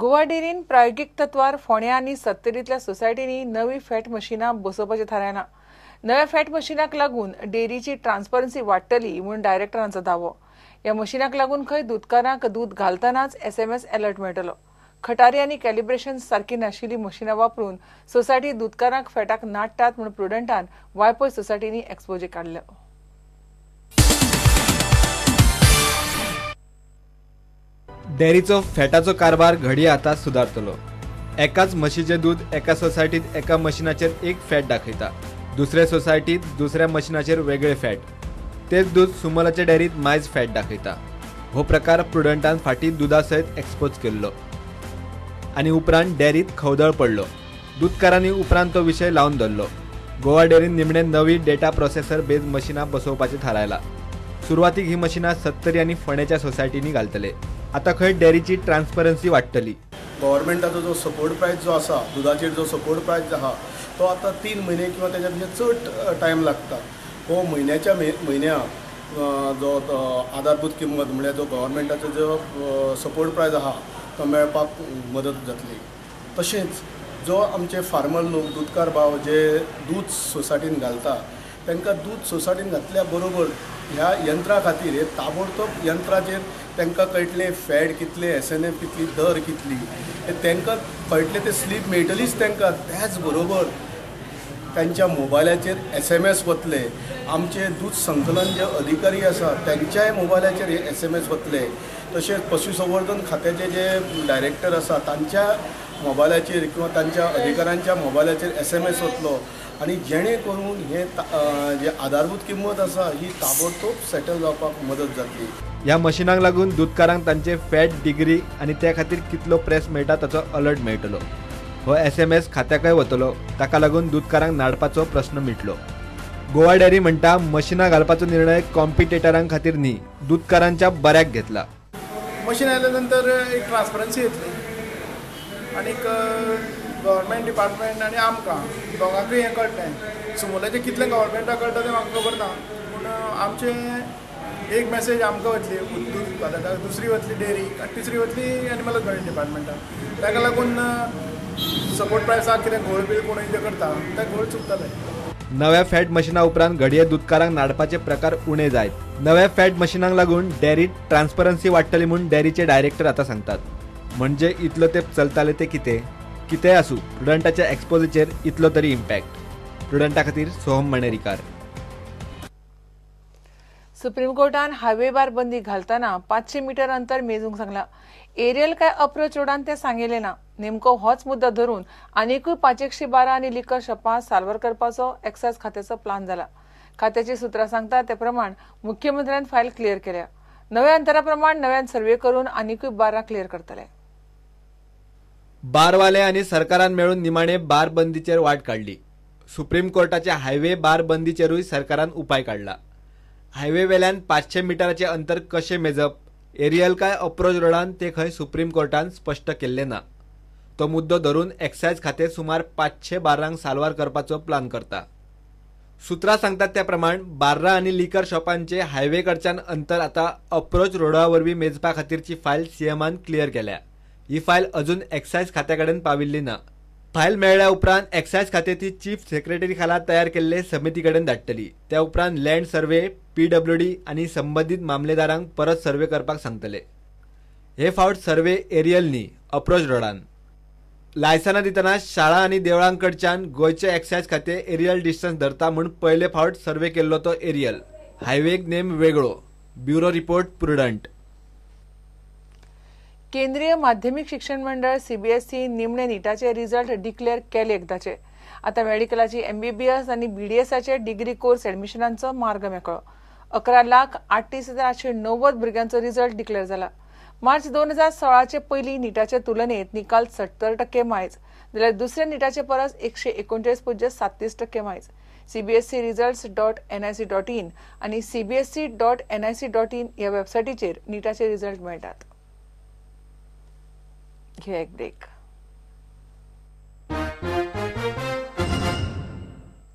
गोवा डेअरीन प्रायोगीक तत्वार फोंड्या आनी सत्तरींतल्या सोसायटींनी नवी फॅट मशिनां बसोवपाचें थारायलां. नव्या फॅट मशिनाक लागून डेअरीची ट्रान्सपरन्सी वाडटली म्हूण डायरेक्टरांचो दावो. ह्या मशिनाक लागून खंय दुदकारांक दूद घालतनाच SMS alert मेळटलो. खटारी आनी कॅलिब्रेशन सारकी नाशिल्ली मशिनां वापरून सोसायटी दुदकारांक फॅटाक नाडटात म्हूण प्रुडंटान वायपय सोसायटींनी एक्सपोजे काडलो. डेअरीचो फॅटाचो कारभार घडये आतां सुदारतलो. एकाच म्हशीचें दूद एका सोसायटीत एका मशिनाचेर एक फॅट दाखयता, दुसऱ्या सोसायटीत दुसऱ्या मशिनाचेर वेगळे फॅट, तेच दूद सुमलाच्या डेअरीत मायज फॅट दाखयता. हो प्रकार प्रुडंटान फाटीं दुदा सयत एक्सपोज केल्लो आनी उपरांत डेअरीत खवदळ पडलो. दुदकारांनी उपरांत तो विशय लावन धरलो. गोवा डेअरीन निमणे नवी डेटा प्रोसेसर बेज मशिनां बसोवपाचें थारायलां. सुरवातीक ही मशिनां सत्तरी आनी फोंडेच्या सोसायटींनी घालतले. आतां खंय डेअरीची ट्रान्सपरन्सी वाडटली. गव्हर्मेंटाचो जो सपोर्ट प्रायस जो आसा, दुदाचेर जो सपोर्ट प्रायस आहा तो आतां 3 म्हयने किंवा तेच्या पेक्षा चड टायम लागता. हो म्हयन्याच्या म्हयन्या जो आधारभूत किंमत म्हणल्यार जो गव्हर्मेंटाचो जो सपोर्ट प्रायस आहा तो मेळपाक मदत जातली. तशेंच जो आमचे फार्मर लोक, दुदकार भाव जे दूद सोसायटीन घालता तांकां दूद सोसायटीन घातल्या बरोबर ह्या यंत्रा खातीर हे ताबडतोब यंत्राचेर तांकां कळटलें फॅट कितलें, SNF कितली, दर कितली, हे तांकां कळटलें, ते स्लीप मेळटलीच तांकां. त्याच बरोबर तांच्या मोबायलाचेर SMS वतले, आमचे दूद संकलन जे अधिकारी आसा तांच्याय मोबायलाचेर हे SMS वतले. तशेंच पशुसंवर्धन खात्याचे जे डायरेक्टर आसा तांच्या मोबायलाचेर किंवा तांच्या अधिकाऱ्यांच्या मोबायलाचेर SMS वतलो आनी जेणे करून हे जे आधारभूत किंमत आसा ही ताबडतोब सेटल जावपाक मदत जातली. ह्या मशिनांक लागून दुदकारांक तांचे फॅट डिग्री आनी त्या खातीर कितलो प्रेस मेळटा ताचो अलर्ट मेळटलो. हो SMS खात्याकय वतलो. ताका लागून दुदकारांक नाडपाचो प्रस्न मिटलो. गोवा डेअरी म्हणटा मशिनां घालपाचो निर्णय कॉम्पिटेटरां खातीर न्ही, दुदकारांच्या बऱ्याक घेतला. मशीन आयल्या नंतर एक ट्रान्सपरन्सी येतली आनीक गव्हर्मेंट डिपार्टमेंट आनी आमकां दोगांकूय हें कळटलें. सुमोलाचें कितलें गव्हर्मेंटाक कळटा तें म्हाका खबर ना, पूण आमचें एक मॅसेज आमकां वतली दूद उत्पादकाक, दुसरी वतली डेअरीक आनी तिसरी वतली एनिमल हजबंडरी डिपार्टमेंटाक. ताका लागून सपोर्ट प्रायसाक कितें घोळ बील कोणूय जें करता तें घोळ चुकतलें. नव्या फॅट मशिना उपरांत घडये दुदकारांक नाडपाचे प्रकार उणे जायत. नव्या फॅट मशिनांक लागून डेअरीत ट्रान्सपरन्सी वाडटली म्हूण डेअरीचे डायरेक्टर आतां सांगतात. म्हणजे इतलो तेप चलताले ते कितें कितेंय आसूं, प्रुडंटाच्या एक्सपोजेचेर इतलो तरी इम्पॅक्ट. प्रुडंटा खातीर सोहम मणेरीकार. सुप्रीम कोर्टान हायवे बार बंदी घालतना 500 मीटर अंतर मेजूंक सांगला. एरियल काय अप्रोच रोडान ते सांगिल्लें ना. नेमको होच मुद्दो धरून आनिकूय 512 आनी लिकर शॉपां साल्वार करपाचो एक्सायज खात्याचो प्लान जाला. खात्याची सुत्रां सांगता ते प्रमाण मुख्यमंत्र्यान फायल क्लियर केल्या. नव्या अंतरा प्रमाण नव्यान सर्वे करून आनिकूय बारां क्लियर करतले. बारवाले आनी सरकारान मेळून निमाणे बार बंदीचेर वाट काडली. सुप्रीम कोर्टाच्या हायवे बार बंदीचेरूय सरकारान उपाय काडला. हायवे वेल्यान 500 मिटराचें अंतर कशें मेजप, एरियल काय अप्रोच रोडान ते खंय सुप्रीम कोर्टान स्पश्ट केल्लें ना. तो मुद्दो धरून एक्सायज खातें सुमार 500 बार्रांक साल्वार करपाचो प्लान करता. सुत्रां सांगतात त्या प्रमाण बार्रां आनी लिकर शॉपांचे हायवे कडच्यान अंतर आतां अप्रोच रोडा वरवीं मेजपा खातीरची फायल सीएमान क्लियर केल्या. ही फायल अजून एक्सायज खात्या कडेन पाविल्ली ना. फायल मेळ्ळ्या उपरांत एक्सायज खातें ती चीफ सेक्रेटरी खाला तयार केल्ले समिती कडेन धाडटली. त्या उपरांत लँड सर्वे, PWD आनी संबंदीत मामलेदारांक परत सर्वे करपाक सांगतले. हे फावट सर्वे एरियल न्ही, अप्रोच रोडान. लायसनां दितना शाळा आनी देवळां कडच्यान गोंयचें एक्सायज खातें एरियल डिस्टन्स धरता म्हूण पयले फावट सर्वे केल्लो तो एरियल. हायवेक नेम वेगळो. Bureau report, Prudent. केंद्रीय माध्यमिक शिक्षण मंडळ CBSE निमणे निटाचे रिजल्ट डिक्लेअर केले एकदाचे. आतां मेडिकलाची MBBS आनी BDSाचे डिग्री कोर्स एडमिशनांचो मार्ग मेकळो. 11,38,890 भुरग्यांचो रिजल्ट डिक्लेअर जाला. मार्च 2016 पयलीं निटाचे तुलनेत निकाल 70% मायज, जाल्यार दुसऱ्या निटाचे परस 139.37% मायज. CBSE results.nic.in आनी cbse.nic.in ह्या वेबसायटीचेर निटाचे रिजल्ट मेळटात. घेया एक ब्रेक.